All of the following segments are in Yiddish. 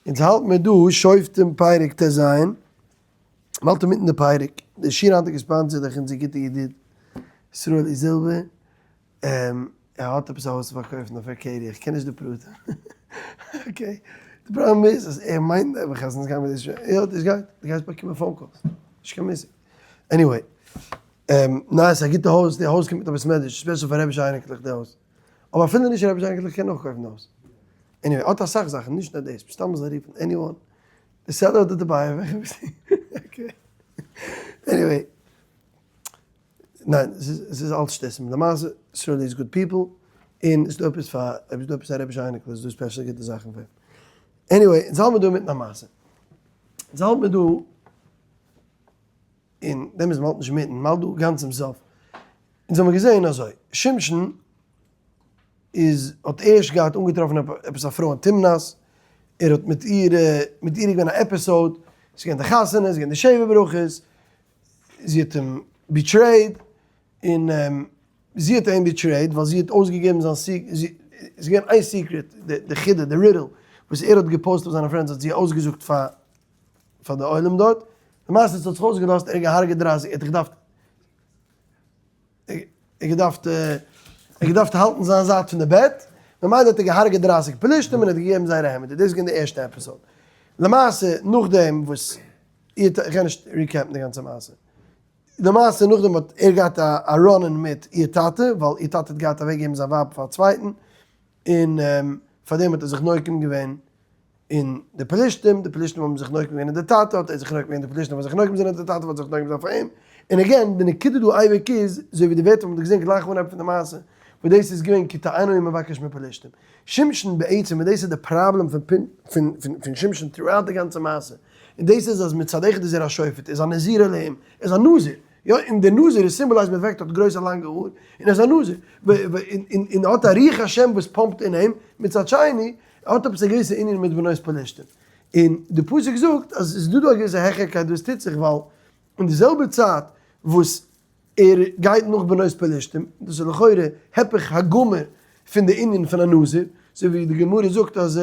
אונז האלט מיר דא שופטים פרק טז, מ'האלט אינמיטן די פרק, די שיעור היינט איז געספאנסערט דורך אונזער גוטע ידיד ישראלי זילבער, ער האט עפעס א הויז צו פארקויפן אויף ארקעדיע, איך קען נישט די פרטים, okay, די פראבלעם איז אז ער מיינט נעבעך אז אונז גיימיר דאס שוין, יא דאס גייט, דו גייסט באקומען phone calls, נישט קיין מושג, anyway, ניין ס'איז א גוטע הויז, די הויז קומט מיט א בית מדרש, special פאר רבי'שע אייניקלעך די הויז. אבער אפילו נישט רבי'שע אייניקלעך קענען אויך קויפן די הויז. anyway, האט אסאך זאכן, נישט נאר דאס, מסתם זאל רופן anyone, די seller אדער די buyer, וועלכע ביסטו? okay. anyway, ניין, עס איז אלץ שטותים, למעשה, סרולי איז good people, און ס'איז דא עפעס פאר, אויב איז דא עפעס א רבי'שע אייניקל איז דא special גוטע זאכן פאר אים. anyway, אונז האלט מיר דא אינמיטן א מעשה. אונז האלט מיר דא. און דעם איז מ'האלט נישט אינמיטן, מ'האלט דא גאנץ צום סוף. אונז האמיר געזען אזוי, שמשון איז האט ערשט געהאט אנגעטראפן עפעס א פרוי אין תמנת, ער האט מיט איר, מיט איר איז געווען א episode, ס'איז געווען די חתונה, ס'איז געווען די שבע ברכות, זי האט אים betrayed, און זי האט אים betrayed ווייל זי האט אויסגעגעבן זיין secret, ס'איז געווען איין secret, די חידה, די riddle, וואס ער האט געפאוסט אויף זיינע friends האט זי אויסגעזאגט פאר פאר די עולם דארט, למעשה עס האט זיך אויסגעלאזט ער האט געהארגעט 30, ער האט געדארפט ער געדארפט ער געדארפט האלטן זיין זייט פון די בעט, ממילא האט ער געהארגעט 30 פלישתים און האט געגעבן זייערע העמעדער, דאס איז געווען די ערשטע episode. למעשה נאכדעם וואס איר האט, איך גיי נישט recap ן די גאנצע מעשה, למעשה נאכדעם האט ער געהאט א run-in מיט איר טאטע, ווייל איר טאטע האט געהאט אוועקגעגעבן זיין ווייב פאר א צווייטן, און פארדעם האט ער זיך נוקם געווען אין די פלישתים, די פלישתים האבן זיך נוקם געווען אין די טאטע, האט ער זיך נוקם געווען די פלישתים האבן זיך נוקם זענען די טאטע וואלט זיך נוקם זיין פאר אים, און again די נקודה דא אייביג איז, אזוי ווי די ווערטער האבן געזען גלייך אנהייב פון די מעשה, וואס דאס איז געווען כי תאנה הוא מבקש מפלישתים. שמשון בעצם, און דאס איז די פראבלעם פון פון פון שמשון throughout די גאנצע מעשה, און דאס איז אז מצד אחד איז ער א שופט, ער איז א נזיר אלהים, ער איז א נזיר, יא, און דער נזיר איז symbolized מיט וועקט האט גרויסע לאנגע האר, און ער איז א נזיר, און האט א רוח השם וואס פאמפט אין אים, מצד שני, ער האט עפעס א געוויסע ענין מיט בנות פלשתים. און די פסוק זאגט אז עס איז דא דא א געוויסע העכערקייט וואס טוט זיך ווייל אין די זעלבע צייט וואס ער גייט נאך בנות פלשתים, דאס איז לכאורה הפך הגמור פון די ענין פון א נזיר, אזוי ווי די גמרא זאגט אז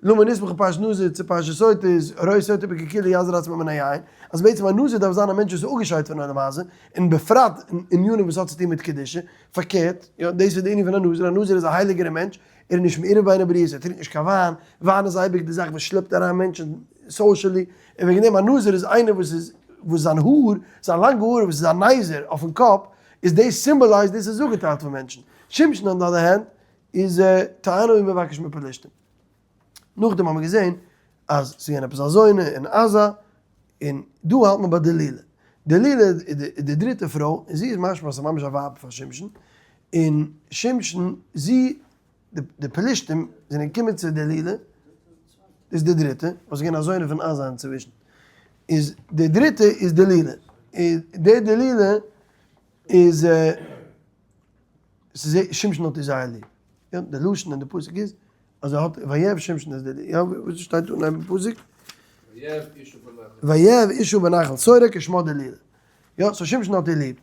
למה נסמכה פרשת נזיר צו פרשת סוטה איז הרואה סוטה בקלקולה יזיר עצמו מן היין, אז בעצם א נזיר דארף זיין א מענטש וואס איז אפגעשיידט פון עולם הזה, און בפרט אין ענינים וואס האט צו טון מיט קדושה, פארקערט, יא, דאס איז די ענין פון א נזיר, א נזיר איז א הייליגערע מענטש, ער איז נישט מעורב בין הבריות, ער טרינקט נישט קיין וויין, וויין איז אייביג די זאך וואס שלעפט אריין מענטשן socially, און וועגן דעם א נזיר איז איינער וואס איז, וואס זיין האר, זיין לאנגע האר וואס איז א נזר אויפן קאפ, איז דאס symbolized, דאס איז אפגעטיילט פון מענטשן. שמשון on the other hand, איז תאנה הוא מבקש מפלשתים. נאכדעם האבן מיר געזען אז ס'איז געווען עפעס א זונה אין עזה, און דא האלט מען ביי דלילה. דלילה איז די דריטע פרוי, און זי איז משמע אז ס'איז ממש א ווייב פאר שמשון, און שמשון, זי, די פלישתים זענען געקומען צו דלילה, דאס איז די דריטע, וואס איז געווען א זונה פון עזה אינצווישן, איז די דריטע איז דלילה, און די דלילה איז, ס'איז שמשון האט איר זייער ליב, יא, די לשון אין די פסוק איז אז ער האט ויאהב שמשון את דלילה, יא, וואס שטייט דא אינעם פסוק? ויאהב אשה בנחל שורק ושמה דלילה, יא, so שמשון האט איר ליב,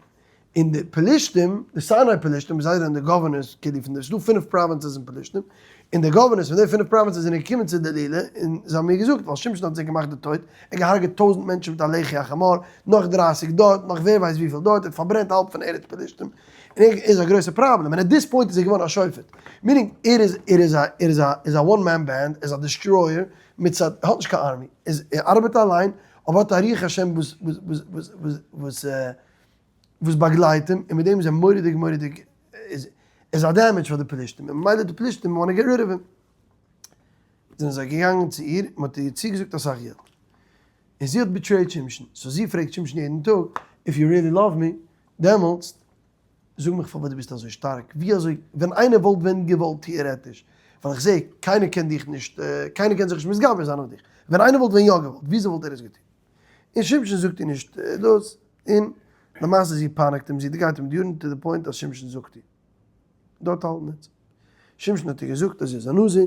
און די פלישתים, די סיני פלישתים, זיי זענען די governors כאילו פון די, ס'איז דא פינף provinces אין פלישתים, און די governors פון די פינף provinces זענען געקומען צו דלילה, און זיי האבן איר געזאגט, ווייל שמשון האט זיי געמאכט די טויט, ער האט געהארגעט טויזנט מענטשן מיט א לחי החמור, נאך דרייסיג דארט, נאך ווער ווייסט וויפיל דארט, ער האט פארברענט האלב פון ארץ פלישתים, און ער איז א גרויסע פראבלעם, און at this point איז ער געווארן א שופט, meaning ער איז ער איז א ער איז א איז א one man band, ער איז א destroyer, מצד ער האט נישט קיין army, איז ער ארבעט אליין, אבער האט א רוח השם וואס וואס וואס וואס וואס וואס וואס באגלייט אים, און מיט דעם איז ער מורא'דיג מורא'דיג איז איז א damage פאר די פלישתים, און ממילא די פלישתים wanna get rid of him. זענען זיי געגאנגען צו איר, מען האט איר צוגעזאגט אסאך געלט, און זי האט betrayed שמשון, so זי פרעגט שמשון יעדן טאג, if you really love me, דעמאלטס זאג מיך פארוואס דו ביסט אזוי שטארק, ווי אזוי, ווען איינער וואלט ווען געוואלט טעארעטיש, ווייל איך זע קיינער קען דיך נישט, קיינער קען זיך נישט מתגבר זיין אויף דיך, ווען איינער וואלט ווען יא געוואלט, וויאזוי וואלט ער עס געטון? און שמשון זאגט איר נישט דאס, און למעשה זי פייניגט אים, זי דערגייט אים די יארן to the point אז שמשון זאגט איר. דארט האלטן אונז. שמשון האט איר געזאגט אז זי איז א נזיר,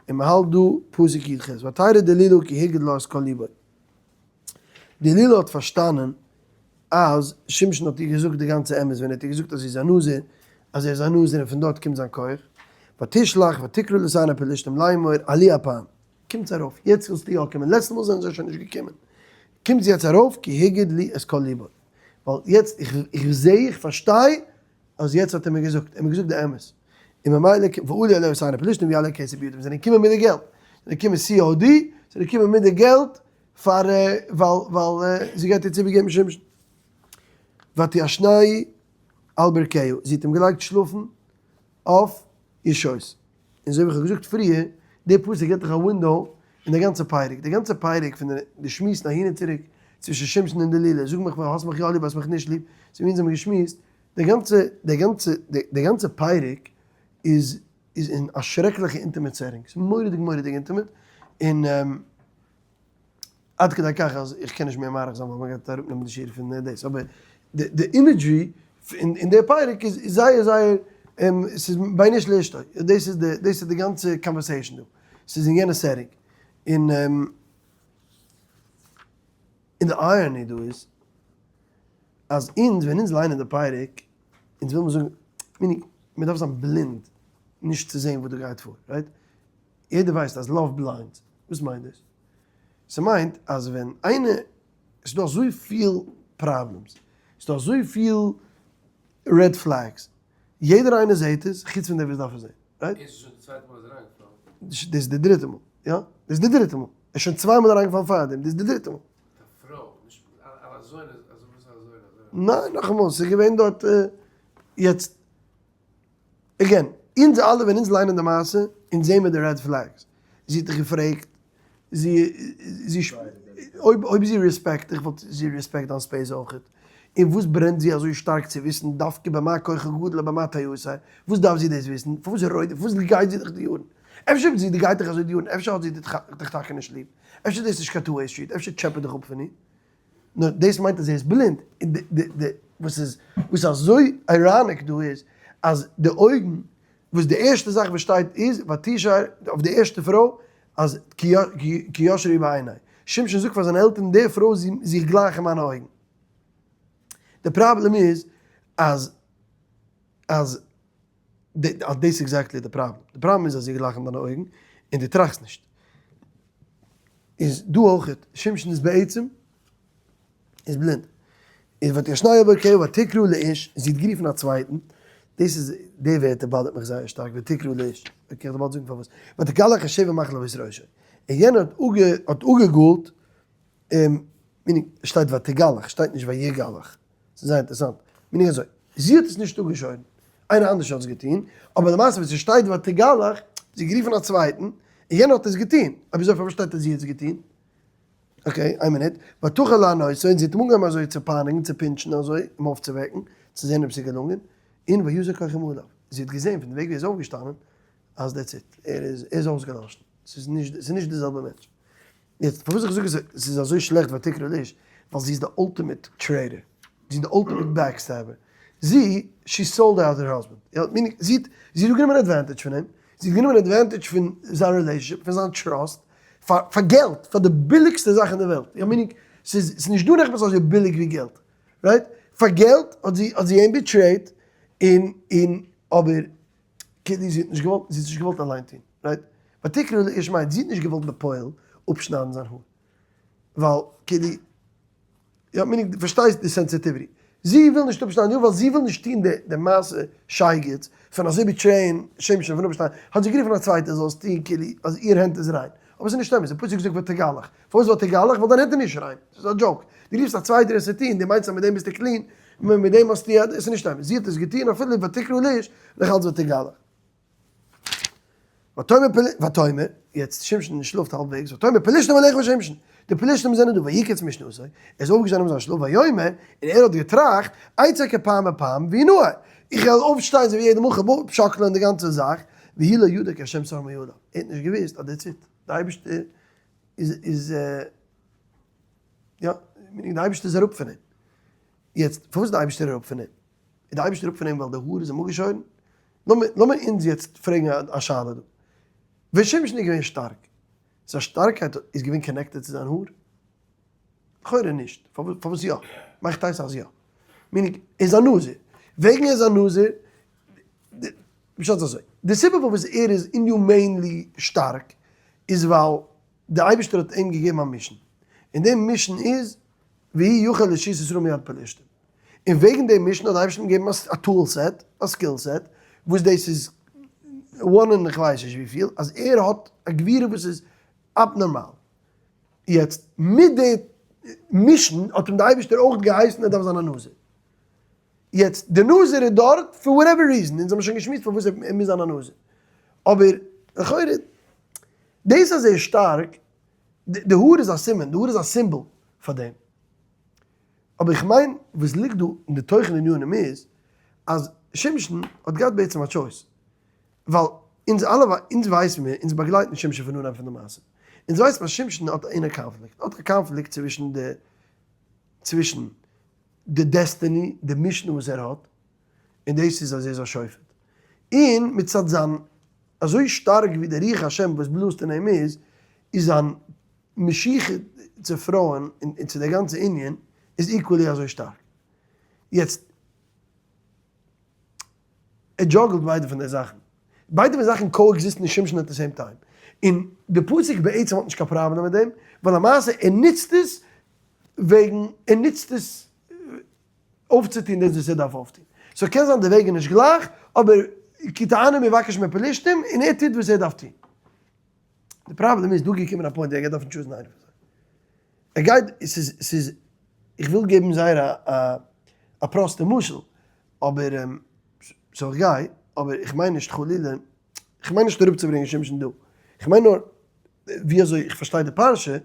און מען האלט דא פסוק י"ח, ותרא דלילה כי הגד לה את כל לבו. דלילה האט פארשטאנען אז שמשון האט איר געזאגט די גאנצע אמת ווען ער האט איר געזאגט אז זי איז א נזיר, אז ער איז א נזיר און פון דארט קומט זיין כח, ותשלח ותקרא לשרי פלשתים לאמור עלו הפעם. קומטס ארויף, יעצט ווילסטו יא קומען, לעצטע מאל זענען זיי שוין נישט געקומען, קומטס יעצט ארויף כי הגיד לי את כל לבו, ווייל יעצט איך איך זע איך פארשטיי אז יעצט האט ער מיר געזאגט, ער האט מיר געזאגט די אמת, און ממילא ועלו אליה את עיני פלשתים ויעלו הכסף בידם, זענען געקומען מיט די געלט, זענען געקומען COD, זענען געקומען מיט די געלט פאר ווייל ווייל זי גייט יעצט איבערגעבן שמשון. ותישנהו על ברכיה, זי האט אים געלייגט שלאפן אויף איר שויס. און אזוי ווי איך האב געזאגט פריער, די פסוק געבט דיך א window אין די גאנצע פרק, די גאנצע פרק פון די שמועסן אהין און צוריק צווישן שמשון און דלילה, זאג מיך האסט מיך יא ליב האסט מיך נישט ליב, אזוי ווי אונז האבן געשמועסט, די גאנצע די גאנצע די גאנצע פרק איז איז אין א שרעקליכע intimate setting, ס'איז מורא'דיג מורא'דיג intimate, און עד כדי כך אז איך קען נישט מער מאריך זיין ווייל מען גייט אראפנעמען די שיעור פון דאס, אבער די imagery אין די פרק איז זייער זייער, ס'איז בין איש לאשתו, דאס איז די דאס איז די גאנצע conversation דא, ס'איז אין יענע setting, און און די irony דא איז אז אונז ווען אונז ליינען די פרק, אונז וויל מען זאגן, meaning מען דארף זיין בלינד נישט צו זען וואס דא גייט פאר, right? יעדער ווייסט אז love blinds, וואס מיינט דאס? ס'מיינט אז ווען איינער, ס'איז דא אזויפיל problems, ס'איז דא אזויפיל red flags, יעדער איינער זעהט עס, חוץ פון דער וואס דארף עס זעהן, right? דאס איז שוין די צווייטע מאל ער איז אריינגעפאלן. דאס איז די דריטע מאל, יא? דאס איז די דריטע מאל. ער איז שוין צוויי מאל אריינגעפאלן פארדעם, דאס איז די דריטע מאל. מיט א פרוי, נישט מיט א אזוינע, אזוי וואס איז אזוינע? ניין, נאכאמאל, ס'איז געווען דארט יעצט. Again, אונז אלע ווען אונז ליינען די מעשה, אונז זעהן מיר די red flags. זי האט דיך געפרעגט, זי, זי, אויב, אויב זי respect דיך וואלט זי respect דיין space אויכעט. און וואס ברענט זי אזוי שטארק צו וויסן דווקא במה כוחה גדול ובמה תעשה? וואס דארף זי דאס וויסן? פארוואס רויט, פארוואס גייט זי דיך די יארן? אפשר זי גייט דיך אזוי די יארן, אפשר האט זי דיך טאקע נישט ליב? אפשר דאס איז נישט קיין two way street, אפשר טשעפעט דיך אפ פון איר? נאר דאס מיינט אז ער איז בלינד, און די די די וואס איז וואס איז אזוי ironic דא איז, אז די אויגן, וואס די ערשטע זאך וואס שטייט איז ותשר אויף די ערשטע פרוי אז כי ישר הוא בעיני, שמשון זאגט פאר זיינע עלטערן די פרוי זי זי גלייך אין מיינע אויגן. די פראבלעם איז אז אז אז דאס איז exactly די פראבלעם, די פראבלעם איז אז זי גלייך אין דיינע אויגן און דו טראכסט נישט. איז דא אויכעט, שמשון איז בעצם איז בלינד. איז ותשנהו על ברכיה ותקרא לאיש, זי האט גערופן א צווייטן, דאס איז, די ווערטער bother ט מיך זייער שטארק, ותקרא לאיש, okay איך וועל באלד זאגן פארוואס, ותגלח את שבע מחלבות ראשו, און יענער האט האט אפגעגאלט, meaning, שטייט ותגלח, שטייט נישט ויגלח. ס'איז זייער אינטערעסאנט. meaning אזוי, זי האט עס נישט אפגעשוירן, איינער אנדערש האט עס געטון, אבער למעשה ווען ס'שטייט ותגלח, זי האט גערופן א צווייטן, און יענער האט עס געטון. אויב אזוי פארוואס שטייט אז זי האט עס געטון? Okay, איין מינוט. ותחל לענותו, און זי האט אים אנגעהויבן אזוי צו פייניגן, צו pinch ן אזוי, אים אויפצואוועקן, צו זען אויב ס'איז געלונגען, און ויזר כוחו מעליו. זי האט געזען פון די וועג ווי ער איז אויפגעשטאנען, אז that's it, ער איז ער איז אויסגעלאשן, ס'איז נישט ס'איז נישט די זעלבע מענטש. יעצט פארוואס איך זאג עס ס'איז אזוי שלעכט ותקרא לאיש, ווייל זי איז די ultimate traitor, זי איז די ultimate backstabber, זי, she sold out her husband, יא, meaning זי האט, זי האט גענומען advantage פון אים, זי האט גענומען advantage פון זיין relationship, פון זיין trust, פאר פאר געלט, פאר די ביליגסטע זאך אין די וועלט, יא meaning ס'איז ס'איז נישט דא נאך עפעס אזוי ביליג ווי געלט, right? פאר געלט האט זי האט זי אים betrayed, און און אבער כאילו זי האט נישט געוואלט, זי האט נישט געוואלט אליין טון, right? ותקרא לאיש מיינט זי האט נישט געוואלט בפועל אפשניידן זיין האר, ווייל כאילו, יא meaning דו פארשטייסט די sensitivity, זי וויל נישט אפשניידן די האר ווייל זי וויל נישט טון די מעשה שייגעץ פון אזוי betray ען שמשון פון אפשניידן, האט זי גערופן א צווייטער זאל עס טון כאילו אז איר הענט איז ריין, אבער ס'איז נישט אמת, די פסוק זאגט ותגלח, פארוואס ותגלח? ווייל דיין הענט איז נישט ריין, ס'איז א joke, דו רופסט א צווייטער עס צו טון, דו מיינסט אז מיט דעם ביסטו clean, מיט דעם האסטו א, עס איז נישט אמת, זי האט עס געטון אפילו ותקרא לאיש, נאך אלץ ותגלח. ותאמר פל, ותאמר, יעצט שמשון שלאפט האלבוועגס, ותאמר פלשתים עליך שמשון, די פלשתים זענען דא, ויקץ משנתו, ער איז אויפגעשטאנען פון זיין שלאף, ויאמר, און ער האט געטראכט, אצא כפעם בפעם, ואנער, איך וועל אויפשטיין אזוי ווי יעדע מאל, כ'וועל אפשאקלען די גאנצע זאך, והוא לא ידע כי השם סר מעליו, ער האט נישט געוואוסט אז דער ציט. די אייבערשטער איז איז יא, די אייבערשטער איז אראפ פון אים. יעצט, פארוואס איז די אייבערשטער אראפ פון אים? איז די אייבערשטער אראפ פון אים ווייל די האר איז אים אפגעשוירן? לאמיר לאמיר אונז יעצט פרעגן א שאלה דא. ווען שמשון איז געווען שטארק, זיין שטארקייט איז געווען connected צו זיין האר? לכאורה נישט. פארוואס יא? מאכט אויס אז יא. meaning, ער איז א נזיר. וועגן ער איז א נזיר, פשט איז אזוי, די סיבה פארוואס ער איז inhumanely שטארק איז ווייל. די אייבערשטער האט אים געגעבן א mission, און די mission איז והוא יוכל להושיע את ישראל מיד פלשתים, און וועגן די mission האט די אייבערשטער אים געגעבן א tool set, א skill set, וואס דאס איז one אין איך ווייס נישט וויפיל, אז ער האט א גבורה וואס איז abnormal. יעצט מיט די mission האט אים די אייבערשטער אויך געהייסן ער דארף זיין א נזיר. יעצט די נזיר איז דארט for whatever reason, אונז האבן שוין געשמועסט פארוואס ער מוז זיין א נזיר, אבער לכאורה דאס אז ער איז שטארק, די האר איז א סימן, די האר איז א symbol פאר דעם. אבער איך מיין וואס ליגט דא אין די תוכן ענינים איז אז שמשון האט געהאט בעצם א choice, ווייל אונז אלע אונז ווייסן מיר, אונז באגלייטן שמשון פון אנהייב פון די מעשה, אונז ווייסן אז שמשון האט א inner conflict, האט א קאנפליקט צווישן די צווישן די destiny, די mission וואס ער האט, און דאס איז אז ער איז א שופט, און מצד זיין אזוי שטארק ווי די רוח השם וואס בלאזט אין אים איז, איז זיין משיכה צו פרויען און צו די גאנצע ענין איז equally אזוי שטארק. יעצט, ער juggle ט ביידע פון די זאכן. ביידע פון די זאכן coexist ן אין שמשון at the same time. און די פסוק בעצם האט נישט קיין פראבלעם מיט דעם, ווייל למעשה ער נוצט עס וועגן, ער נוצט עס אויפצוטון דאס וואס ער דארף אויפטון. so קען זיין די וועג איז נישט גלייך, אבער כי תענה מבקש מפלשתים, און ער טוט וואס ער דארף טון. די פראבלעם איז דא געקומען א point ווי ער גייט דארפן choose ן איינע פון זיי. ער גייט, ס'איז, ס'איז, איך וויל געבן זייער א א א פראסטע משל, אבער, so איך גיי, אבער איך מיין נישט חלילה, איך מיין נישט אראפצוברענגען שמשון דא, איך מיין נאר ווי אזוי איך פארשטיי די פרשה,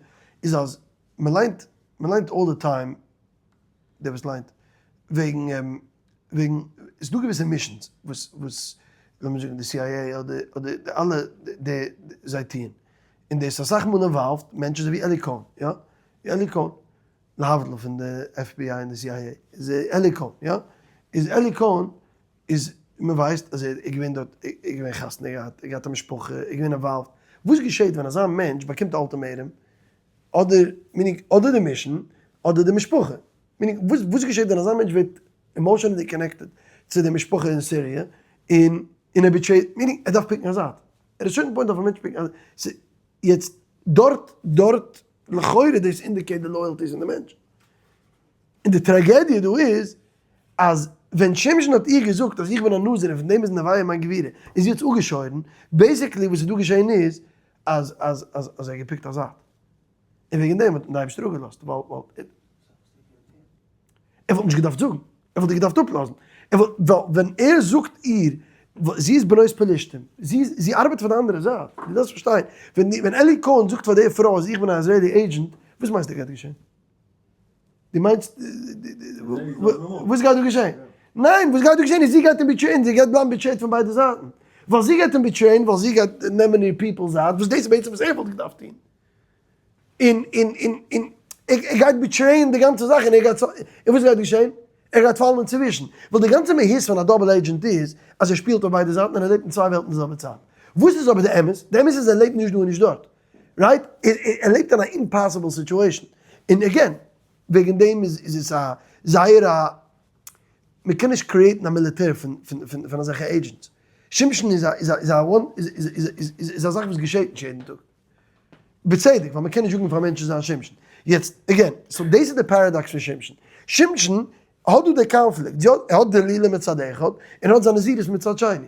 איז אז מ'ליינט, מ'ליינט all the time, דער וואס ליינט, וועגן וועגן ס'איז דא געוויסע missions וואס וואס לאמיר זאגן די CIA אדער אדער די אלע די זיי טוען, און דאס איז אסאך מאל involved מענטשן אזוי ווי אלי קאהן יא, אלי קאהן להבדיל פון די FBI און די CIA איז אלי קאהן יא, איז אלי קאהן איז מען ווייסט אז ער איז געווען דארט ער איז געווען חתונה געהאט ער האט געהאט א משפחה ער איז געווען involved, וואס געשעט ווען אזא מענטש באקומט א ultimatum אדער meaning אדער די mission אדער די משפחה, meaning וואס וואס געשעט ווען אזא מענטש ווערט emotionally connected צו די משפחה אין סיריע און און ער betray ט, meaning ער דארף pick ן א זייט, at a certain point דארף א מענטש pick ן א זייט, יעצט דארט דארט לכאורה דאס indicate די loyalties אין די מענטש, און די טראגעדיע דא איז אז ווען שמשון האט איר געזאגט אז איך בין א נזיר און פון דעם איז נביה מיין גבורה און זי האט עס אפגעשוירן, basically וואס איז דא געשען איז אז אז אז אז ער האט גע pick ט א זייט. און וועגן דעם האט אים די אייבערשטער אפגעלאזט, ווייל ווייל ער וואלט נישט געדארפט זאגן, ער וואלט איר געדארפט אפלאזן, ער וואלט, ווייל ווען ער זאגט איר, זי איז בנות פלשתים, זי איז, זי ארבעט פאר די אנדערע זייט, דו דארפסט פארשטיין, ווען ווען אלי קאהן זאגט פאר די פרוי אז איך בין א Israeli agent, וואס מיינסטו גייט געשען? דו מיינסט וואס גייט דא געשען? ניין, וואס גייט דא געשען איז זי גייט אים betray ען, זי גייט בלייבן betrayed פון ביידע זייטן, ווייל זי גייט אים betray ען, ווייל זי גייט נעמען איר people זייט, וואס דאס איז בעצם וואס ער וואלט געדארפט טון, און און און און ער גייט betray ען די גאנצע זאך, און ער גייט, און וואס גייט געשען? ער גייט פאלן אינצווישן, ווייל די גאנצע מהות פון א double agent איז אז ער שפילט אויף ביידע זייטן און ער לעבט אין צוויי וועלטן די זעלבע צייט. וואס איז אבער די אמת? די אמת איז ער לעבט נישט דא און נישט דארט. right? ער לעבט אין א impossible situation. און again, וועגן דעם איז עס א זייער א, מען קען נישט create ן א מיליטער פון אזעלכע agents. שמשון איז א איז א איז א one איז א זאך וואס געשעט נישט יעדן טאג. בצדק, ווייל מען קען נישט זאגן פאר מענטשן זיין שמשון. יעצט, again, so דאס איז די paradox פון שמשון. שמשון האט דא די קאנפליקט, ער האט דלילה מצד אחד, און ער האט זיין נזירות מצד שני.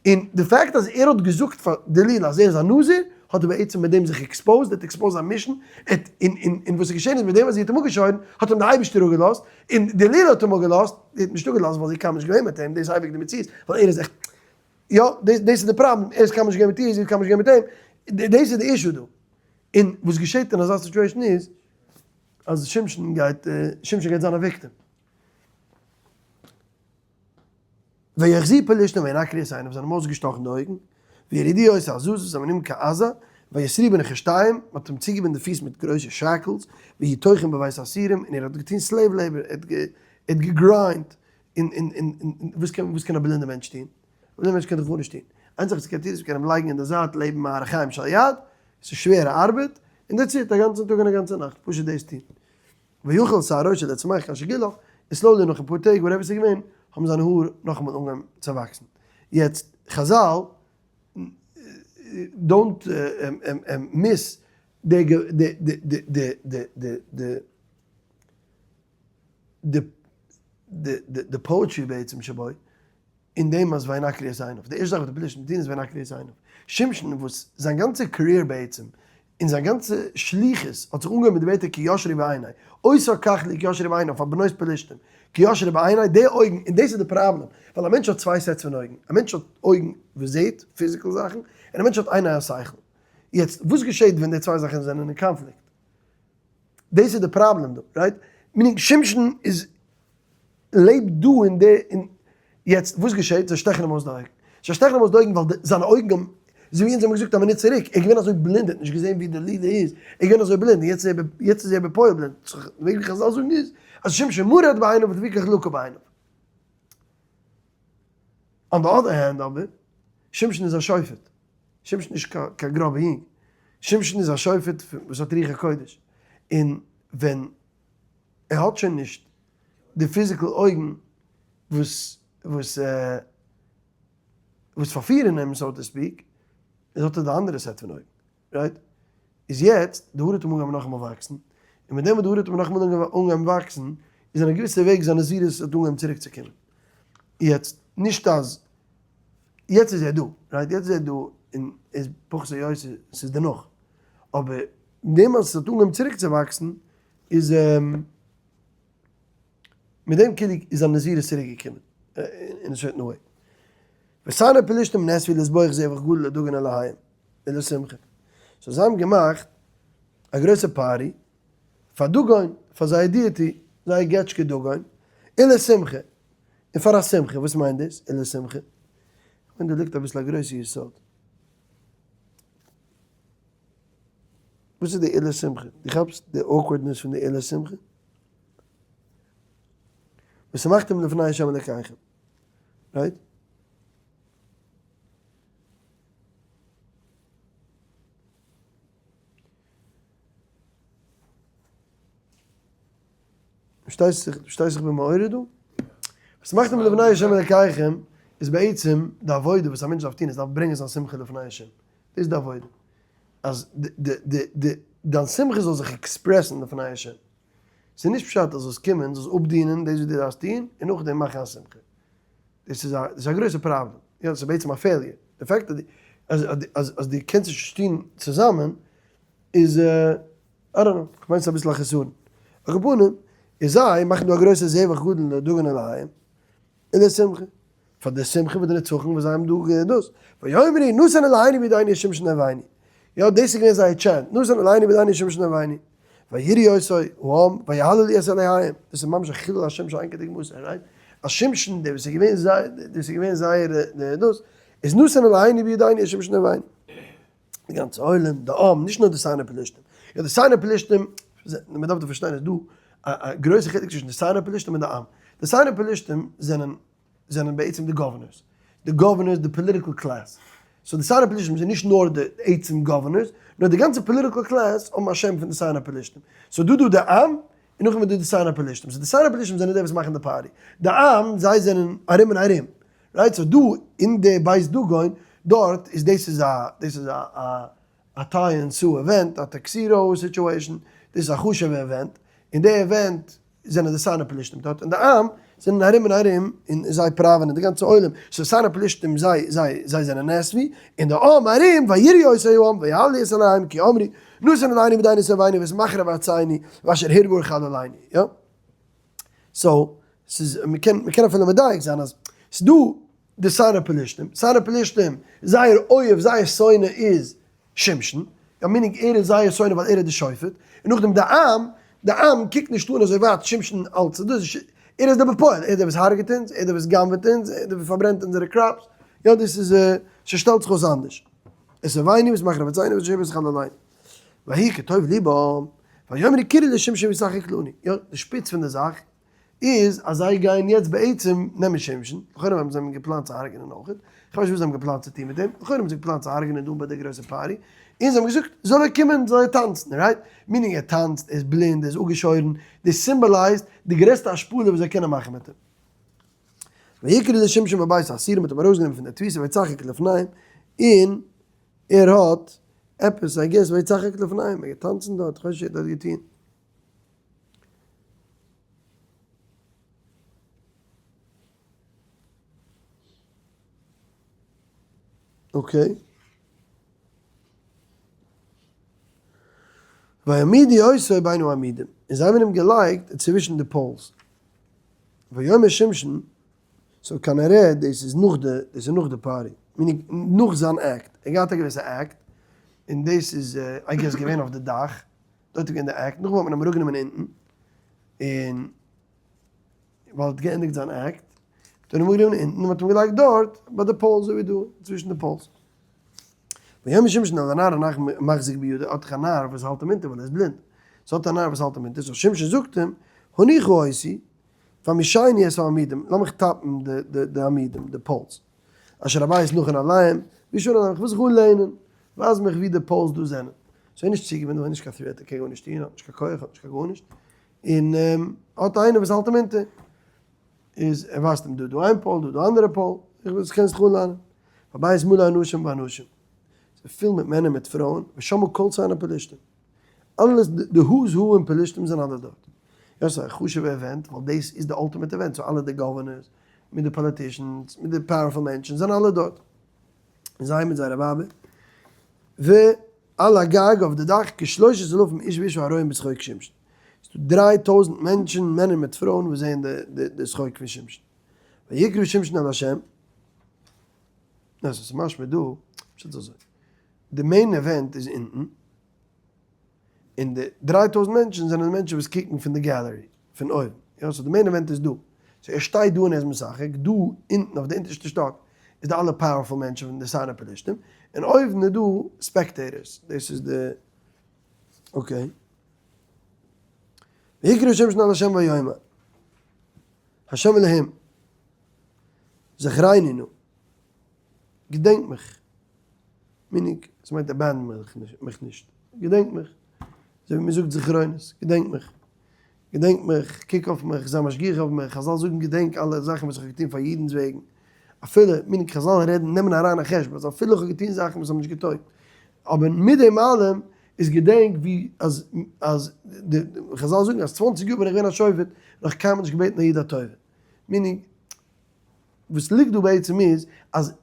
און די פאקט אז ער האט געזאגט פאר דלילה אז ער איז א נזיר, האט ער בעצם מיט דעם זיך exposed, ער האט exposed זיין mission, ער האט, און און און וואס איז געשען איז מיט דעם אז זי האט אים אפגעשוירן, האט אים די אייבערשטער אפגעלאזט, און דלילה האט אים אפגעלאזט, זי האט נישט אפגעלאזט ווייל זי איז קיינמאל נישט געווען מיט אים, דאס איז אייביג די מציאות, ווייל ער איז עכט, יא, דאס דאס איז די פראבלעם, ער איז קיינמאל נישט געווען מיט איר, זי איז קיינמאל נישט געווען מיט אים, דאס איז די issue דא. און וואס געשעט אין אזא situation איז, אז שמשון גייט, שמשון גייט זיין א victim. ויחזו פלשתים וינקרו את עיניו, זיי האבן אים אויסגעשטאכן די אויגן, ויורידו אותו עזזה, זיי האבן אים כעזה, ויאסרוהו בנחושתים, מען האט אים צוגעבינדן די פיס מיט גרויסע shackles, ויהי טוחן בבית האסורים, און ער האט געטון slave labor, ער האט גע grind ט, און און און און וואס קען וואס קען א בלינדער מענטש טון? א בלינדער מענטש קען דאך גארנישט טון, איין זאך וואס ער קען טון איז מען קען אים לייגן אין די זייט לעבן א רחיים של יד, עס איז שווערע ארבעט, און that's it, א גאנצן טאג און א גאנצע נאכט, פשוט דאס טון. ויחל שערו לצמוח כאשר גילח, און slowly נאך אפאר טעג whatever ס'איז געווען, האבן זיינע האר נאכאמאל אנגעהויבן צו וואקסן. יעצט חזל don't miss. די די די די די די די די די די די די poetry בעצם שבו, אין דעם אז וינקרו את עיניו. די ערשטע זאך וואס די פלישתים טוהן איז וינקרו את עיניו. שמשון וואס זיין גאנצע career בעצם, און זיין גאנצע שליחות האט זיך אנגעהויבן מיט די ווערטער כי ישרו בעיני, אותה קח לי כי ישרו בעיני פאר בנות פלישתים, כי ישרו בעיני, די אויגן, און דאס איז די פראבלעם, ווייל א מענטש האט צוויי sets פון אויגן, א מענטש האט אויגן וואס זעט physical זאכן, און א מענטש האט עיני השכל. יעצט, וואס געשעט ווען די צוויי זאכן זענען אין קאנפליקט? דאס איז די פראבלעם דא, right? Meaning שמשון איז לעבט דא אין די אין יעצט וואס געשעט? זיי שטעכן אים אויס די אויגן. זיי שטעכן אים אויס די אויגן ווייל זיינע אויגן האבן, אזוי ווי אונז האבן געזאגט א מינוט צוריק, ער איז געווען אזוי בלינד, ער האט נישט געזען ווי די לילה איז, ער איז געווען אזוי בלינד, און יעצט איז ער יעצט איז ער בפועל בלינד. די וועג ווי חזל זאגן איז, אז שמשון מרד בעיניו ולפיכך לקה בעיניו. On the other hand אבער, שמשון איז א שופט. שמשון איז נישט קיין גראבע יונג. שמשון איז א שופט וואס האט רוח הקודש. און ווען ער האט שוין נישט די physical אויגן וואס וואס וואס פארפירן אים so to speak, איז האט ער די אנדערע set פון אויגן, right? איז יעצט, די האר האט אים אנגעהויבן נאכאמאל וואקסן, און מיט דעם וואס די האר האט אים נאכאמאל אנגעהויבן וואקסן, איז אין א געוויסע וועג זיין נזירות האט אנגעהויבן צוריק צו קומען. יעצט, נישט אז, יעצט איז ער דא, right? יעצט איז ער דא און איז פחות או יותר, ס'איז דערנאך. אבער מיט דעם אז ס'האט אנגעהויבן צוריק צו וואקסן, איז מיט דעם כאילו איז זיין נזירות צוריק געקומען אין א certain way. ושרי פלשתים נאספו לזבוח זבח גדול לדגון אלהיהם ולשמחה. So זיי האבן געמאכט א גרויסע party פאר דגון, פאר זייער deity, זייער געטשקע דגון, ולשמחה, און פאר א שמחה, וואס מיינט דאס ולשמחה? כ'מיין דא ליגט אביסל א גרויסע יסוד. וואס איז די ולשמחה? דו כאפסט די awkwardness פון די ולשמחה? ושמחתם לפני ה' אלקיכם, right? פארשטייסט זיך, פארשטייסט איך בין מעורר דא? ושמחתם לפני ה' אלקיכם איז בעצם די עבודה וואס א מענטש דארף טון, עס דארף ברענגען זיין שמחה לפני ה'. דאס איז די עבודה. אז די די די דיין שמחה זאל זיך express ן לפני ה'. ס'איז נישט פשט אז זאלסט קומען, זאלסט אפדינען דאס וואס דו דארפסט טון, און נאכדעם מאכן א שמחה. דאס איז א דאס איז א גרויסע פראבלעם. יא, ס'איז בעצם א failure. די fact אז אז אז דו קענסט נישט טון צוזאמען איז I don't know, כ'מיין ס'איז אביסל א חסרון. על כל פנים, איז זיי מאכן דא א גרויסע זבח גדול לדגון אלהיהם, ולשמחה. פאר די שמחה פון די נצחון וואס זיי האבן דא דאס. ויאמרו נתן אלהינו בידינו שמשון אויבינו. יא, דאס איז געווען זייער chant, נתן אלהינו בידינו שמשון אויבינו. ויראו אותו העם ויהללו את אלהיהם. דאס איז ממש א חילול השם שאין כדוגמתו, right? אז שמשון, דער וואס איז געווען זייער, דאס איז געווען זייער דאס, איז נתן אלהינו בידינו שמשון אויבינו. די גאנצע עולם, די עם, נישט נאר די שרי פלשתים. יא די שרי פלשתים, מען דארף דא פארשטיין איז דא א גרויסע חילוק צווישן די שרי פלשתים און די עם. די שרי פלשתים זענען זענען בעצם די governors. די governors, די political class. So די שרי פלשתים זענען נישט נאר די עצם governors, נאר די גאנצע political class האבן א שם פון די שרי פלשתים. So דא דא די עם, און נאכדעם איז דא די שרי פלשתים. So די שרי פלשתים זענען די וואס מאכן די party. די עם, זיי זענען ארום און ארום. Right? So דא אין די בית דגון דארט איז דאס איז א דאס איז א א א tie and sew event, א tuxedo situation, דאס איז א חשוב'ע event, אין די event זענען די שרי פלשתים דארט, און די עם זענען ארום און ארום און זיי פראווענען די גאנצע עולם, so שרי פלשתים זיי זיי זיי זענען נאספו, און די עם ארום ויראו אותו העם ויהללו את אלהיהם כי אמרו נתן אלהינו בידינו את אויבינו ואת מחריב ארצנו ואשר הרבה חללינו, יא. So, ס'איז, מ'קען, מ'קען אפילו מדייק זיין אז ס'דא די שרי פלשתים, שרי פלשתים, זייער אויב, זייער שונא איז שמשון, יא meaning ער איז זייער שונא ווייל ער איז די שופט, און נאכדעם די עם, די עם קוקט נישט אן אזוי ווייט שמשון אלץ דאס, ער איז די בפועל, ער איז דער וואס הרג'ט אונז, ער איז דער וואס גנב'עט אונז, ער איז דער וואס פארברענט אונזערע crops, יא דאס איז, ס'שטעלט זיך אויס אנדערש. עס איז ווייני וואס מאכן רבותינו וואס שבט זיך אליין. ויהי כטוב לבם, ויאמרו קראו לשמשון וישחק לנו. יא, די שפיץ פון די זאך איז אז זיי גייען יעצט בעצם נעמען שמשון, לכאורה האבן זיי אים געפלאנט צו הרג'נען אויכעט, איך ווייס נישט וואס זיי האבן געפלאנט צו טון מיט אים, לכאורה האבן זיי געפלאנט צו הרג'נען דא ביי די גרויסע party, און זיי האבן געזאגט זאל ער קומען זאל ער טאנצן, right? Meaning ער טאנצט, ער איז בלינד, ער איז אפגעשוירן, דאס symbolize ט די גרעסטע השפלה וואס זיי קענען מאכן מיט אים. ויקראו לשמשון מבית האסורים, מ'האט אים ארויסגענומען פון די תפיסה ויצחק לפניהם, און ער האט. עפעס, I guess, ויצחק לפניהם, ער געטאנצן דארט, כ'ווייס נישט וואס ער האט דארט געטון. Okay. ויעמידו אותו בין העמודים, און זיי האבן אים געלייגט צווישן די poles. ויאמר שמשון, so כנראה דאס איז נאך די, דאס איז נאך די party, meaning נאך זיין act, ער האט געהאט א געוויסע act, און דאס איז I guess געווען אויף די דאך, דארט איז געווען די act, נאכדעם האט מען אים אראפגענומען אונטן, און ווייל ער האט געענדיגט זיין act, האט מען אים אראפגענומען אונטן און מען האט אים געלייגט דארט ביי די poles אזוי ווי דא, צווישן די poles. ויאמר שמשון אל הנער המחזיק בידו, האט דאך א נער וואס האלט אים אונטער ווייל ער איז בלינד, so האט א נער וואס האלט אים אונטער, so שמשון זאגט אים, הניחה אותי, והמשני את העמודים, לאמיך טאפן די עמודים, די poles, אשר הבית נכון עליהם, והשענה עליהם, איך וויל זיך אנלענען, ווייז מיך ווי די poles דא זענען. so ער איז נישט צוגעוואוינט, ער איז נישט קיין threat, ער קען גארנישט טון, האט נישט קיין כח, האט נישט קיין גארנישט, און האט איינער וואס האלט אים אונטער, איז ער ווייזט אים דא דא איין pole, דא דא אנדערע pole, איך וויל קענסט זיך אנלענען. והבית מלא אנשים ונשים, ס'איז פול מיט מענער מיט פרויען, ושמעו כל שרי פלשתים. אלעס די who's who אין פלשתים זענען אלע דארט. יא ס'איז א חשוב'ע event ווייל דאס איז די ultimate event so אלע די governors מיט די politicians מיט די powerful מענטשן זענען אלע דארט. און זיי מיט זייערע ווייבער. ועל הגג אויף די דאך כשלושת אלפים איש ואשה הרואים בשחוק שמשון. ס'איז דא 3000 מענטשן מענער מיט פרויען וואס זעען די שחוק פון שמשון. ויקרא שמשון אל השם. ניין ס'איז משמע דא פשוט אזוי. די main event איז אונטן. און די 3000 מענטשן זענען די מענטשן וואס קוקן פון די gallery, פון אויבן. יא, so די main event איז דא. so ער שטייט דא און ער איז משחק, דא אונטן אויף די אונטערשטע שטאק איז די אלע powerful מענטשן פון די שרי פלשתים, און אויבן איז דא spectators, דאס איז די, okay. ויקרא שמשון אל השם ויאמר, השם אלהים, זכרני נא, געדענק מיך. meaning, עס מיינט abandon מיך נישט, געדענק מיך, אזוי ווי מען זאגט זכרונות, געדענק מיך, געדענק מיך, קוק אויף מיך, זיי משגיח אויף מיך, חזל זאגן געדענק אלע זאכן וואס איך האב געטון פאר אידנ'ס וועגן, אפילו, meaning חזל רעדן, נעמען אריין א חשבון, אז אפילו איך האב געטון זאכן וואס האבן נישט געטויגט, אבער מיט דעם אלעם איז געדענק ווי אז אז די חזל זאגן אז 20 יאר בין איך געווען א שופט, נאך קיינמאל נישט געבעטן א איד א טובה, meaning, וואס ליגט דא בעצם איז, אז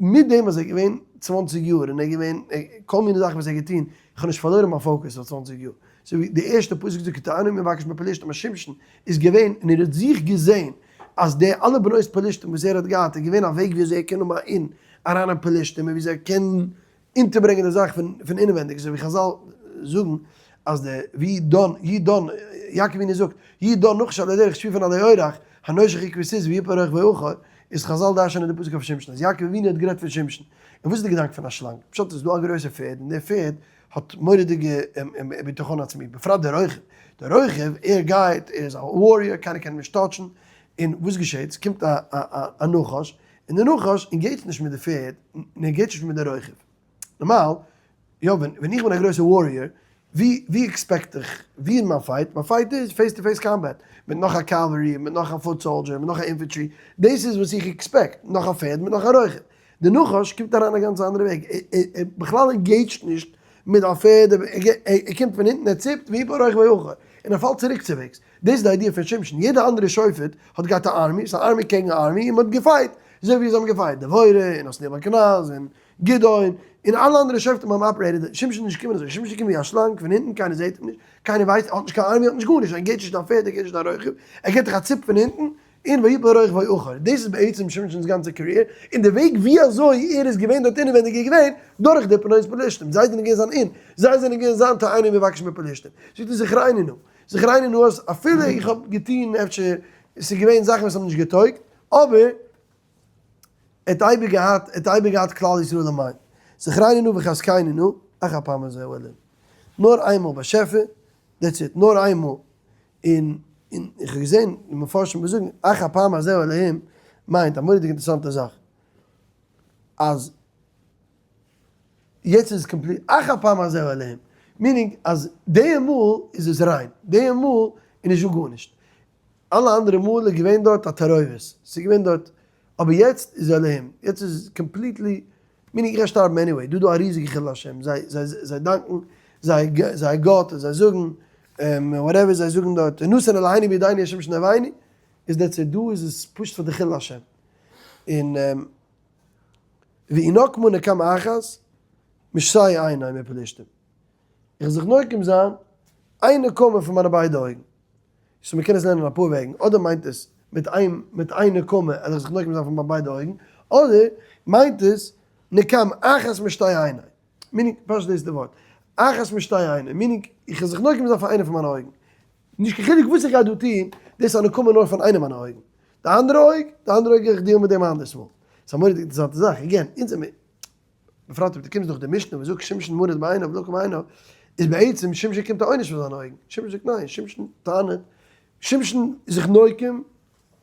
מיט דעם אז ער איז געווען 20 יאר און ער איז געווען כל מיני זאכן וואס ער האט געטון, איך האב נישט פארלוירן מיין focus אויף 20 יאר. אזוי ווי די ערשטע פסוק זאגט כי תאנה מי יבקש מפלשתים אז שמשון איז געווען און ער האט זיך געזען אז די אלע בנות פלשתים וואס ער האט געהאט איז געווען א וועג ווי אזוי ער קען האבן א אין אריין אין פלשתים און ווי אזוי ער קען אונטערברענגען די זאך פון אינעווענדיג, אזוי ווי חזל זאגן אז די ווי דן י דן יעקב אבינו זאגט י דן נחש על הדרך שפיפן על הירח הנושך עקבי סוס ויפול רוכבו אחור, איז חזל דרש'נען די פסוק אויף שמשון אז יעקב אבינו האט גערעדט פון שמשון, און וואס איז די געדאנק פון א שלאנג? פשט איז דא א גרויסע פערד און דער פערד האט מורא'דיגע בטחון עצמי, בפרט דער רוכב, דער רוכב ער גייט ער איז א warrior קיינער קען אים נישט touch ן, און וואס געשעט? ס'קומט א נחש, און דער נחש engage ט נישט מיט די פערד, און ער engage ט נישט מיט די רוכב. נארמאל, יא, ווען ווען איך בין א גרויסע warrior, ווי ווי expect איך, ווי אין מיין fight? מיין fight איז face to face combat, מיט נאך א cavalry, מיט נאך א foot soldier, מיט נאך א infantry, דאס איז וואס איך expect, נאך א פערד מיט נאך א רוכב. די נחש קומט אריין א גאנץ אנדערע וועג, ער בכלל engage ט נישט מיט א פערד, ער קומט פון הינטן, ער ציפט, ויפול רוכבו אחור, און ער פאלט צוריק צוועגס. דאס איז די idea פון שמשון, יעדע אנדערע שופט האט געהאט א army, ס'איז א army קעגן א army, און מ'האט גע fight, אזוי ווי זיי האבן גע fight, דבורה, און עתניאל בן קנז, און גדעון, און אלע אנדערע שופטים האבן operated, שמשון איז נישט געקומען אזוי, שמשון איז געקומען ווי א שלאנג פון הינטן, קיינער זעט אים נישט, קיינער ווייסט, ער האט נישט קיין army, ער האט נישט גארנישט, ער engage ט נישט דיין פערד, ער engage ט נישט דיין רוכב, ער געבט דיך א ציפ פון הינטן, און ויפול רוכבו אחור, דאס איז בעצם שמשונ'ס גאנצע career, און די וועג ווי אזוי ער איז געווען דארט אינעווענדיג איז געווען דורך די בנות פלשתים, זיי זענען געווען זיין אין, זיי זענען געווען זיין תאנה מבקש מפלשתים, זאגט ער זכרני נא, זכרני נא אז אפילו איך האב געטון אפשר, עס איז געווען זאכן וואס האבן נישט געטויגט, אבער ער האט אייביג געהאט, ער האט אייביג געהאט כלל ישראל אין mind, זכרני נא וחזקני נא, אך הפעם הזה אלהים, נאר איינמאל באשעפער, that's it, נאר איינמאל, און און איך האב געזען די מפרשים וואס זאגן אך הפעם הזה אלהים מיינט א מורא'דיגע אינטערעסאנטע זאך אז יעצט איז עס complete אך הפעם הזה אלהים meaning אז די מאל איז עס ריין די מאל איז נישט דא גארנישט אלע אנדערע מאל איז געווען דארט א תערובת ס'איז געווען דארט אבער יעצט איז אלהים יעצט איז completely. meaning איך גיי שטארבן anyway, דא איז דא א ריזיגע חילול השם, זיי זיי זיי דאנקן זיי זייער גאט און זיי זאגן whatever זיי זאגן דארט, ונתן אלהינו בידינו את שמשון אויבינו, איז that's it, דא איז עס פשוט פאר די חילול השם. און ואנקמה נקמה אחת משתי עיני מפלשתים. איך זיך נוקם זיין איין נקמה פון מיינע ביידע אויגן. so מ'קען עס לערנען אפאר וועגן, אדער מיינט עס מיט איין מיט איין נקמה וועל איך זיך נוקם זיין פון מיין ביידע אויגן, אדער מיינט עס נקם אחת משתי עיני, meaning פשוט דאס איז די ווארט, אחת משתי עיני, meaning איך וועל זיך נוקם זיין פאר איינע פון מיינע אויגן, נישט קיין חילוק וואס איך גיי דא טון, דאס איז א נקמה נאר פון איינע מיינע אויגן, די אנדערע אויג, די אנדערע אויג גיי איך deal ן מיט דעם אנדערס מאל. ס'איז א מורא'דיגע אינטערעסאנטע זאך, again, אונז זעמיר. בפרט אויב דו קומסט דורך די משנה וואס זאגט שמשון מרד בעיניו ולקה בעיניו, איז בעצם שמשון קומט א עונש פאר זיינע אויגן, שמשון זאגט ניין, שמשון טענה'ט, שמשון איז זיך נוקם,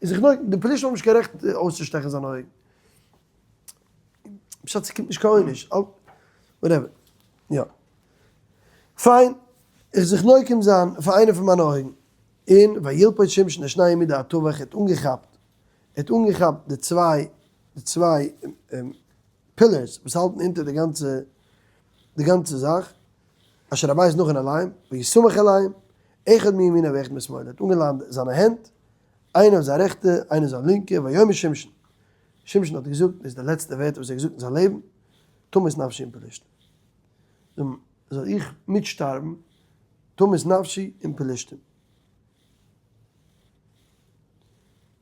איז זיך נוקם, די פלישתים האבן נישט קיין רעכט אויסצושטעכן זיינע אויגן. פשט ס'קומט נישט קיין עונש, whatever, יא. פיין, איך זיך נוקם זיין פאר איינע פון מיינע אויגן. און וילפוד שמשון את שני עמודי התווך, ער האט אנגעכאפט, ער האט אנגעכאפט די צוויי, די צוויי pillars וואס האלטן אונטער די גאנצע די גאנצע זאך, אשר הבית נכון עליהם, ויסמך עליהם, אחד מימינו ואחד משמאלו, ער האט אנגעליינט זיינע הענט, איינע אויף זיין רעכטע, איינע אויף זיין לינקע, ויאמר שמשון, שמשון האט געזאגט, דאס איז די לעצטע ווערטער וואס ער האט געזאגט אין זיין לעבן, תמות נפשי עם פלשתים, זאל איך מיטשטארבן, תמות נפשי עם פלשתים.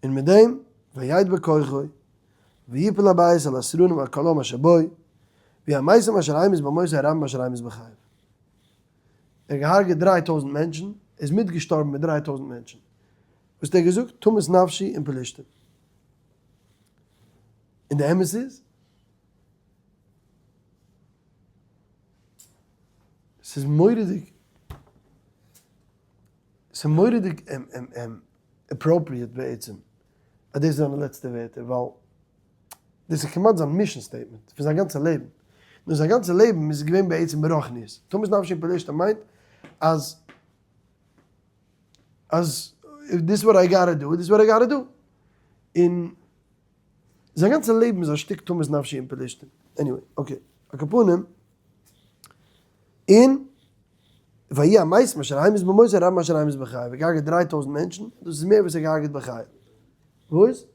און מיט דעם, וידבק כוחו, ויפול הבית על הסרנים ועל כל העם אשר בו, ויהיו המתים אשר המית במותו הרבים מאשר המית בחייו. ער האט געהארגעט 3000 מענטשן, ער איז מיטגעשטארבן מיט 3000 מענטשן. וואס האט ער געזאגט? תמות נפשי עם פלשתים. און די אמת איז, ס'איז מורא'דיג, ס'איז מורא'דיג appropriate בעצם אז דאס איז זיינע לעצטע ווערטער, ווייל דאס איז כמעט זיין mission statement פון זיין גאנצע לעבן. נאר זיין גאנצע לעבן איז געווען בעצם ברוחניות. תמות נפשי עם פלשתים מיינט אז אז this what I gotta do, this what I gotta do. און זיין גאנצע לעבן איז א שטיק תמות נפשי עם פלשתים. anyway, okay. על כל פנים, און ויהי המתים אשר המית במותו רבים מאשר המית בחייו, ער האט געהארגעט 3000 מענטשן, דאס איז מער וואס ער האט געהארגעט בחייו. וואס?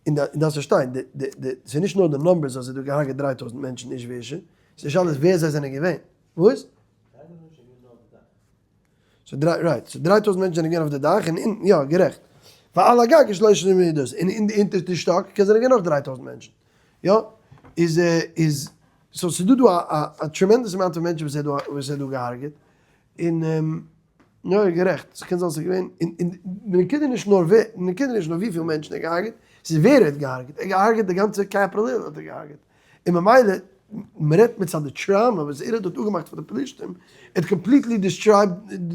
און דארפסט פארשטיין, די די די ס'איז נישט נאר די numbers אז ער האט דא געהארגעט 3000 מענטשן איש ואישה, ס'איז די שאלה איז ווער זיי זענען געווען. וואס? so דריי, right, so 3000 מענטשן זענען געווען אויף די דאך און אונטן, יא, גערעכט. ועל הגג שלושה מידות, און אין די אונטערשטע שטאק קען זענען געווען נאך 3000 מענטשן. יא, איז איז, so ס'איז דא דא א א tremendous amount פון מענטשן וואס ער האט דא וואס ער האט דא געהארגעט. און יא, גערעכט, ס'קען זיין ס'איז געווען, און און די נקודה איז נישט נאר ווער, די נקודה איז נישט נאר וויפיל מענטשן ער האט געהארגעט, ס'איז ווער ער האט געהארגעט, ער האט געהארגעט די גאנצע Capitol Hill האט ער געהארגעט. און ממילא, מ'רעדט מצד די trauma וואס ער האט דארט אפגעמאכט פאר די פלישתים, ער האט completely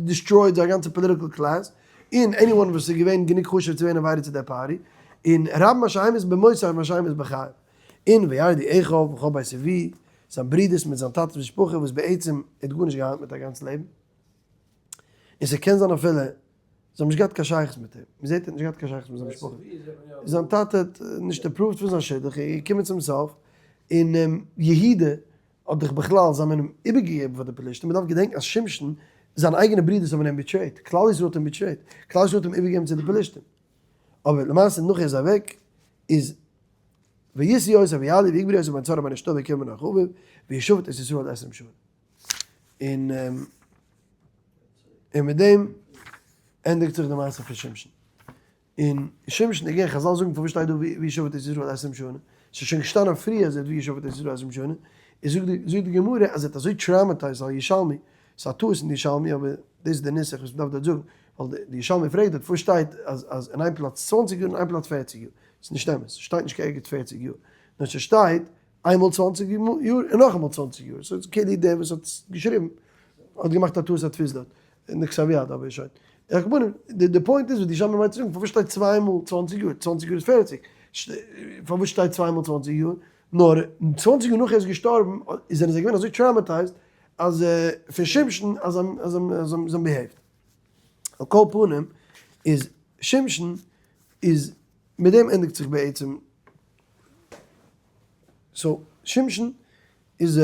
destroyed זייער גאנצע political class, און anyone וואס איז געווען גענוג חשוב צו ווערן invited צו דער פארטי, און רבים מאשר המית במותו הרבים מאשר המית בחייו. און וירדו אחיו וכל בית אביו, זיין ברודערס מיט זיין טאטע'ס משפחה וואס בעצם ער האט גארנישט געהאט מיט א גאנץ לעבן. און ס'קען זיין אפילו זיי האבן נישט געהאט קיין שייכות מיט אים, מ'זעט ער האט נישט געהאט קיין שייכות מיט זיין משפחה, זיין טאטע האט נישט approved פון זיין שידוך, ער איז געקומען צום סוף, און יהודה האט דאך בכלל, זיי האבן אים איבערגעגעבן פאר די פלישתים, מ'דארף געדענקן אז שמשון, זיינע אייגענע ברודערס האבן אים betrayed, כלל ישראל האט אים betrayed, כלל ישראל האט אים איבערגעגעבן צו די פלישתים, אבער למעשה נאך ער איז אוועק, איז וישאו אותו ויעלו ויקברו אותו בין צרעה ובין אשתאול בקבר מנוח אביו, וישפט את ישראל עשרים שנה. און און מיט דעם ענדיגט זיך די מעשה פון שמשון. און שמשון איז געווען, חזל זאגן פארוואס שטייט דא וישפט את ישראל עשרים שנה? ס'איז שוין געשטאנען פריער אז ער האט וישפט את ישראל עשרים שנה. איז זאגט די זאגט די גמרא אז ער האט אזוי traumatized א ירושלמי, ס'איז א טעות אין די ירושלמי אבער דאס איז די נוסח וואס מ'דארף דארט זאגן, ווייל די ירושלמי פרעגט דארט פארוואס שטייט אז אז אין איין פלאץ 20 יאר און אין איין פלאץ 40 יאר. ס'איז נישט אמת, ס'שטייט נישט קיין ערגעץ 40 יאר, נאר ס'שטייט איינמאל 20 יאר און נאכאמאל 20 יאר, so כאילו דער וואס האט עס געשריבן האט געמאכט א טעות הדפוס דארט, אין די כתב יד אבער שוין. על כל פנים, די point איז וואס די ירושלמי מיינט צו זאגן, פארוואס שטייט צוויי מאל 20 יאר? 20 יאר איז 40. פארוואס שטייט צוויי מאל 20 יאר? נאר 20 יאר נאך ער איז געשטארבן זענען זיי געווען אזוי traumatized אז פון שמשון אז זיי האבן behaved. על כל פנים איז שמשון איז מיט דעם ענדיגט זיך בעצם. So שמשון איז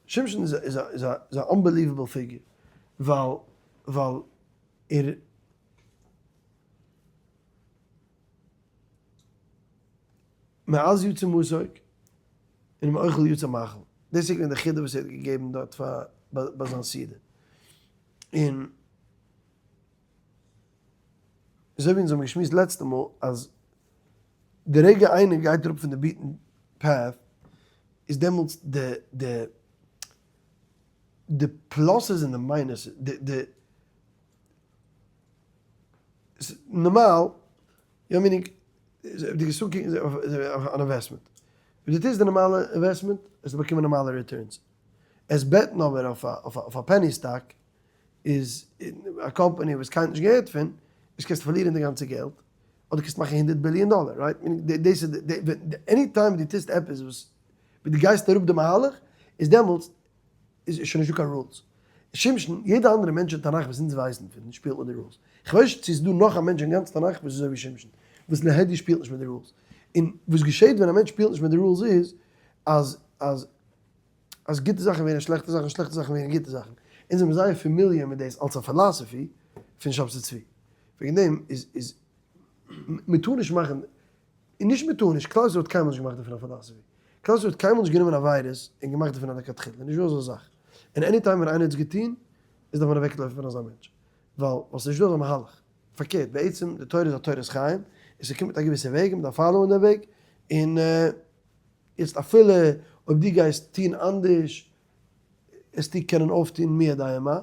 שמשון איז איז איז איז א unbelievable figure ווייל ווייל ער מאז יצא מתוק און מאוכל יצא מאכל דאס איז געווען די חידה וואס ער האט געגעבן דארט פאר ביי זיין סעודה און אזוי ווי אונז האבן געשמועסט לעצטע מאל אז די רגע איינער גייט אראפ פון די beaten path איז דעמאלטס די די די pluses און די minuses די די נארמאל יא meaning אויב דו גייסט אנקוקן אויף אן investment אויב דו טוסט די נארמאלע investment וועסטו באקומען נארמאלע returns עס בעטן אבער אויף א penny stock איז א קאמפאני וואס קיינער האט נישט געהערט פון, איז קענסטו פארלירן די גאנצע געלט, אדער קענסטו מאכן 100 ביליאן דאלער, right? דאס איז די, any time דו טוסט עפעס וואס ווי דו גייסט אראפ די מהלך, איז דעמאלטס איז שוין נישטא קיין rules. שמשון, יעדע אנדערע מענטש אין תנך וואס אונז ווייסן פון, שפילט מיט די rules. כ'ווייס נישט צו ס'איז דא נאך א מענטש אין גאנץ תנך וואס איז אזוי ווי שמשון, וואס להדיא שפילט נישט מיט די rules. און וואס געשעט ווען א מענטש שפילט נישט מיט די rules איז, אז אז אז גוטע זאכן ווערן שלעכטע זאכן, שלעכטע זאכן ווערן גוטע זאכן. אונז זעמיר זייער familiar מיט דאס אלס א philosophy פון שבתי צבי. וועגן דעם איז איז מען טאר נישט מאכן, און נישט מען טאר נישט, כלל ישראל האט קיינמאל נישט געמאכט דערפון א philosophy. כלל ישראל האט קיינמאל נישט גענומען א וויירוס און געמאכט דערפון א לכתחילה, נישט דא אזא זאך. און any time ווען איינער האט עס געטון, איז דארף מען אוועקלויפן פון אזא מענטש. ווייל ווייל ס'איז נישט דא אזא מהלך. פארקערט, בעצם די תורה איז א תורת חיים, און ס'קומט מיט א געוויסע וועג, און מ'דארף follow ען דעם וועג, און יעצט אפילו אויב דו גייסט טון אנדערש עסטו קענען אויפטון מי יודע מה,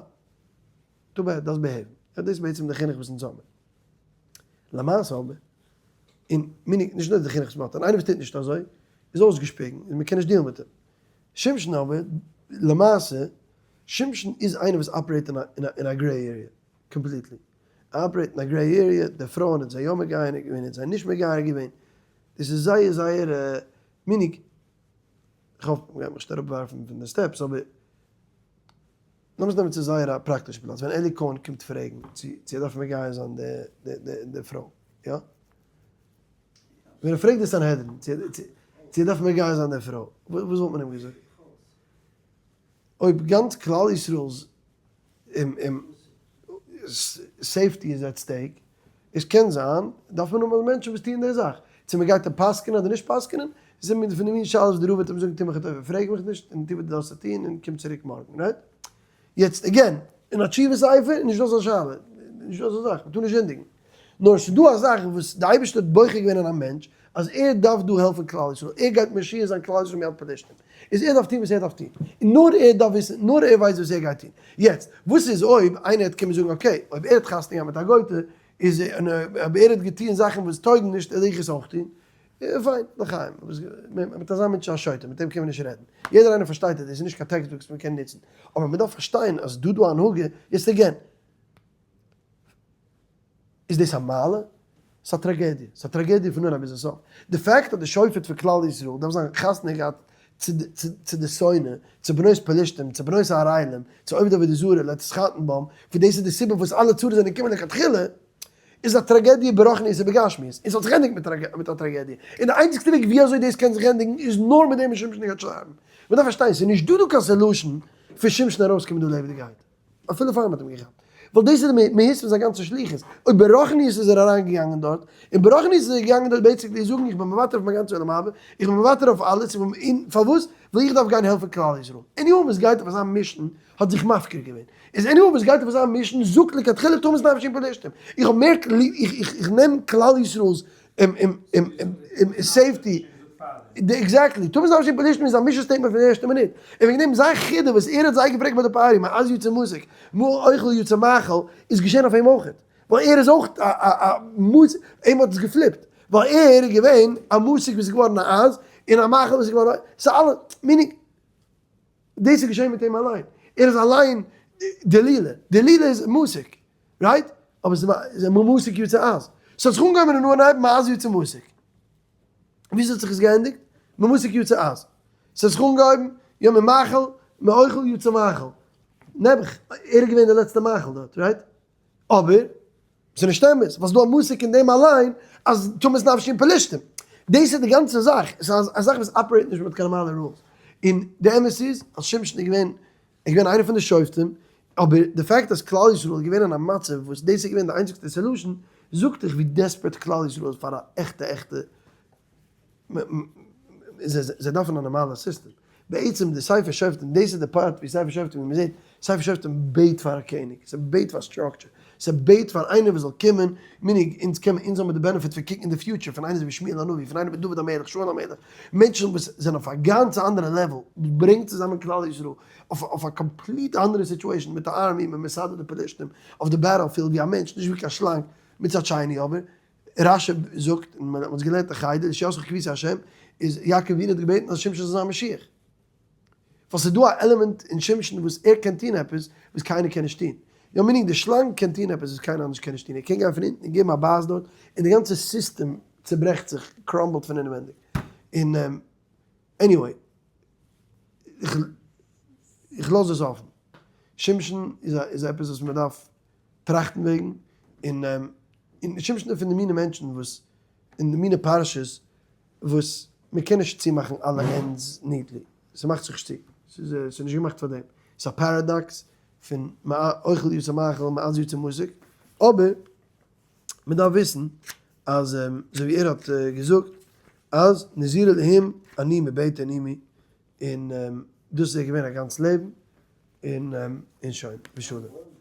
too bad, דארפסט behave ן. יא דאס איז בעצם די חינוך וואס אונז האבן. למעשה אבער, און meaning נישט נאר די חינוך וואס מ'האט, און איינער וואס טוט נישט אזוי איז אויסגעשפיגן און מ'קען נישט deal ן מיט אים. שמשון אבער, למעשה, שמשון איז איינער וואס operate אין א gray area, completely. ער operate אין א gray area, די פרויען האט זיי יא מגייר געווען, האט זיי נישט מגייר געווען. דאס איז זייער זייער meaning, איך האף מ'גייט מיך נישט אראפווארפן פון די steps, אבער לאמיר עס נעמען צו זייער א פראקטישע פלאץ, ווען אלי כהן קומט פרעגן צו צו ער דארף מגייר זיין די די פרוי, יא? ווען ער פרעגט די סנהדרין צו צו ער דארף מגייר זיין די פרוי, וואס וואלט מען אים געזאגט? אויב גאנץ כלל ישראל'ס safety איז at stake, עס קען זיין, דארף מען האבן מענטשן וואס טוען די זאך. צו מען גייט אים פסק'ענען אדער נישט פסק'ענען, איז פון די מין שאלות וואס די רב וועט אים זאגן טו מיך א טובה פרעג מיך נישט און טו וואס דו דארפסט צו טון און קום צוריק מארגן, right? יעצט again, אין א תשובה ספר איז נישטא אזא שאלה, נישטא אזא זאך, מען טאר נישט זינדיגן. נאר עס איז דא א זאך וואס די אייבערשטער האט בוחר געווען אין א מענטש, אז ער דארף דא העלפן כלל ישראל, ער גייט מושיע זיין כלל ישראל מיד פלשתים, איז ער דארף טון וואס ער דארף טון, און נאר ער דארף וויסן, נאר ער ווייסט וואס ער גייט טון. יעצט, וואס איז אויב איינער וועט קומען זאגן okay, אויב ער האט חתונה געהאט מיט א גוי'טע, איז ער, און אויב ער האט געטון זאכן וואס טויגן נישט, וועל איך עס אויך טון, פיין, לחיים, מיט אזא מענטש איז א שוטה, מיט אים קען מען נישט רעדן. יעדער איינער פארשטייט אז דאס איז נישט קיין textbook וואס מען קען נוצן, אבער מען דארף פארשטיין אז דא דא הנהגה, יעצט again, איז דאס א מעלה? ס'איז א טראגעדיע. ס'איז א טראגעדיע פון אנהייב ביזן סוף. די fact אז די שופט פון כלל ישראל דארף זיין חתונה געהאט צו די שונא, צו בנות פלשתים, צו בנות הערלים, צו עובדי עבודה זרה, להתחתן בם, וואס דאס איז די סיבה וואס אלע צרות זענען געקומען לכתחילה, איז א טראגעדיע ברוחניות ובגשמיות. און ס'האט זיך געענדיגט מיט א טראגעדיע. און די איינציגסטע וועג ווי אזוי דאס קען זיך ענדיגן איז נאר מיט דעם וואס שמשון גייט שטארבן. מ'דארף פארשטיין, ס'איז נישט דא דא קיין solution פון שמשון ארויסקומען דא לעבעדיגעהייט. אפילו פאר מ'האט אים געכאפט. ווייל דאס איז די מהות פון זיין גאנצע שליחות. אויב ברוחניות איז ער אריינגעגאנגען דארט, און ברוחניות איז ער געגאנגען דארט basically זאגן איך בין מוותר אויף מיין גאנצע עולם הבא, איך בין מוותר אויף אלעס, איך בין, און פארוואס? ווייל איך דארף גיין העלפן כלל ישראל. anyone וואס גייט אויף אזא mission האט זיך מפקיר געווען. איז anyone וואס גייט אויף אזא mission זאגט לכתחילה תמות נפשי עם פלשתים. איך האב מער איך איך נעם כלל ישראל'ס safety, exactly, תמות נפשי עם פלשתים איז א mission statement פון די ערשטע מינוט, און וועגן דעם זיין חידה וואס ער האט זיי געפרעגט ביי די party מעז יצא מתוק מאוכל יצא מאכל איז געשען אויף אים אויכעט, ווייל ער איז אויך א מוז, אים האט עס געפליפט, ווייל ער איז געווען א מתוק וואס איז געווארן א עז, און א מאכל וואס איז געווארן א, ס'איז אלע, meaning, דאס איז געשען מיט אים אליין, ער איז אליין דלילה, דלילה איז מתוק, right? אבער ס'איז ממתוק יצא עז. ס'האט זיך אנגעהויבן אין אנהייב מעז יצא מתוק. וויאזוי האט זיך עס געענדיגט? ממתוק יצא עז. ס'האט זיך אנגעהויבן יא ממאכל, מאוכל יצא מאכל. נעבעך, ער איז געווען די לעצטע מאכל דארט, right? אבער. ס'איז נישט אמת, ווייל ס'איז דא א מושג אין דעם אליין אז תמות נפשי עם פלשתים. דאס איז די גאנצע זאך, ס'איז א זאך וואס operate נישט מיט קיין נארמאלע rules. און די אמת איז אז שמשון איז געווען, ער איז געווען איינער פון די שופטים, אבער די fact אז כלל ישראל איז געווען אין א מצב וואס דאס איז געווען די איינציגסטע solution, זאגט דיך ווי desperate כלל ישראל איז פאר א עכטע עכטע זיי דארפן א נארמאלע סיסטעם. בעצם די ספר שופטים, דאס איז די part ווי ספר שופטים ווי מ'זעט, ספר שופטים בעט פאר א קעניג, ס'בעט פאר structure, ס'בעט פאר איינער וואס זאל קומען, meaning אונז קען אונז האבן די benefit פון קוקן אין די future פון איינער אזוי ווי שמואל הנביא, פון איינער ווי דוד המלך, שאול המלך, מענטשן וואס זענען אויף א גאנץ אנדערע level, ברענגט צוזאמען כלל ישראל אויף א complete אנדערע situation מיט א army, מיט מסדר די פלשתים אויף די battlefield ווי א מענטש, נישט ווי קיין שלאנג, מצד שני אבער, רש"י זאגט, און מען האט עס געלערנט אין חדר, ישועתך קיוויתי השם, איז יעקב אבינו האט געבעטן אז שמשון זאל זיין משיח. ווייל ס'איז דא א עלעמענט אין שמשון וואס ער קען טון עפעס וואס קיינער קען נישט טון. יא meaning די שלאנג קען טון עפעס וואס קיינער אנדערש קען נישט טון. ער קען גיין פון אונטן און געבן א בייס דארט, און די גאנצע סיסטעם צוברעכט זיך, crumble ט פון אינעווענדיג. און anyway, איך לאז עס אפן. שמשון איז עפעס וואס מען דארף טראכטן וועגן, און און שמשון איז פון די מיני מענטשן וואס, אין די מיני פרשות וואס מען קען נישט צומאכן אלע ends neatly, ס'מאכט זיך נישט צו, ס'איז ס'איז נישט געמאכט פאר דעם, ס'איז א paradox פון מאוכל יצא מאכל מעז יצא מתוק, אבער מען דארף וויסן אז אזוי ווי ער האט געזאגט אז נזיר אלהים אני מבטן אמי, און דאס איז ער געווען א גאנץ לעבן, און און שוין, בשלום.